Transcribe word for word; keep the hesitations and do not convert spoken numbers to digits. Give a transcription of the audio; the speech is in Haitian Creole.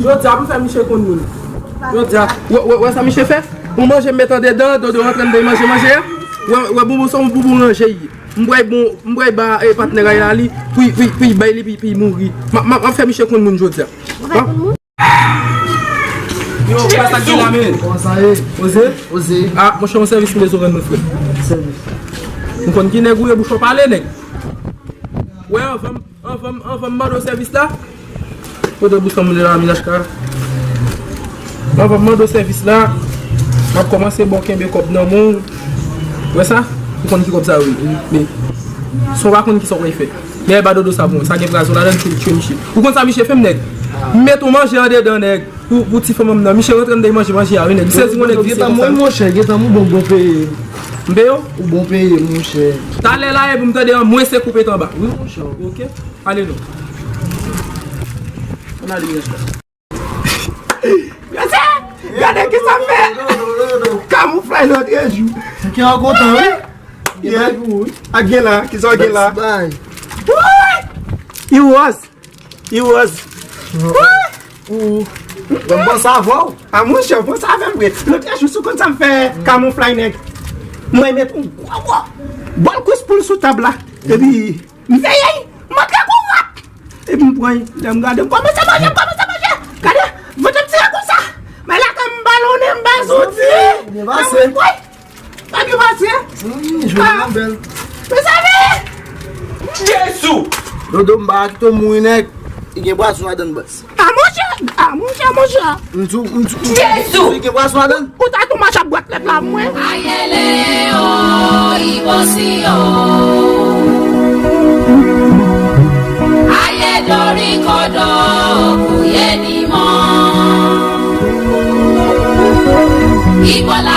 Jodi a, m fè miche konn moun. Jodi a, wè, wè, wè sa miche fè? Ou manje m met andedan, Dodo antre anndan manje manje a. Wè, wè, bonbon sa, yon bonbon ranje ye. M pral bon, m pral ba, eh, patnè Ray la li, pou, pou, pou bay li, pou, pou mouri. M, m, m fè miche konn moun jodi a. Yo, kòman sa k gen la, men? Kòman sa ye? Oze? Oze. Ah, monchè, yon sèvis m bezwen rann mwen, frè. Sèvis. M konn ki nèg ou ye, bouch ou pale, nèg. Wè, anvan m, anvan m, anvan m mande w sèvis la. Kote bouch ou mande la, minaj ka. Anvan m mande w sèvis la, m ap kòmanse bon kenbe kòb nan men w. Wè sa? Ou konn ki kòb sa, wi. Men, si w pa konn ki sa w pral fè. Dèyè ba Dodo sa pou mwen. Sa gen prazòl ladan l, tchwe, tchwe miche. Ou konn sa miche fè m, nèg? M met yon manje andedan, nèg. Pou, pou ti fanm nan. Miche rantre anndan manje, manje a, wi, nèg. M sezi yon nèg visye konsa. Mwen, monchè, gentan m bon, bon peye. M peye w? Ou bon peye, monchè. Talè la, epi m tande an mwen se koupe tanba. Wi, monchè. Ok. Ale non. Ann ale, mesye. Mesye, gade ki sa m fè. Kamouflaj lòt jou. Kè an kontan, wi. Yeah. Ak gen la, ki sa w gen la? Best buy. Woy! It was. It was. Woy! Ou. Mwen panse avè w. A monchè, w panse avè m vre. Lòt jou, si w konn sa m fè kamouflaj nèg. Mwen met yon gwo, gwo bòl kwis poul sou tab la. Epi, m veye, m antre kou rat. Epi m pran, lè m gade, m kòmanse manje, m kòmanse manje. Gade, vant ap tire konsa. Men la, kan m balonnen, m ba zouti. Byen pase. Woy! Pa gen pase. Hmm, jodi a bèl. Mezanmi! Jezi! Dodo, m pa kite w mouri, nèg. Li gen pwason ladan, baz. A monchè, a monchè, monchè. M di w, m di w, m di w, Jezi! Li gen pwason ladan. Ou ta tou mache ap bwat lèt la, mwen. Ayele o, ibosi o. Aye dori kodo, kuye ni mo. Ibola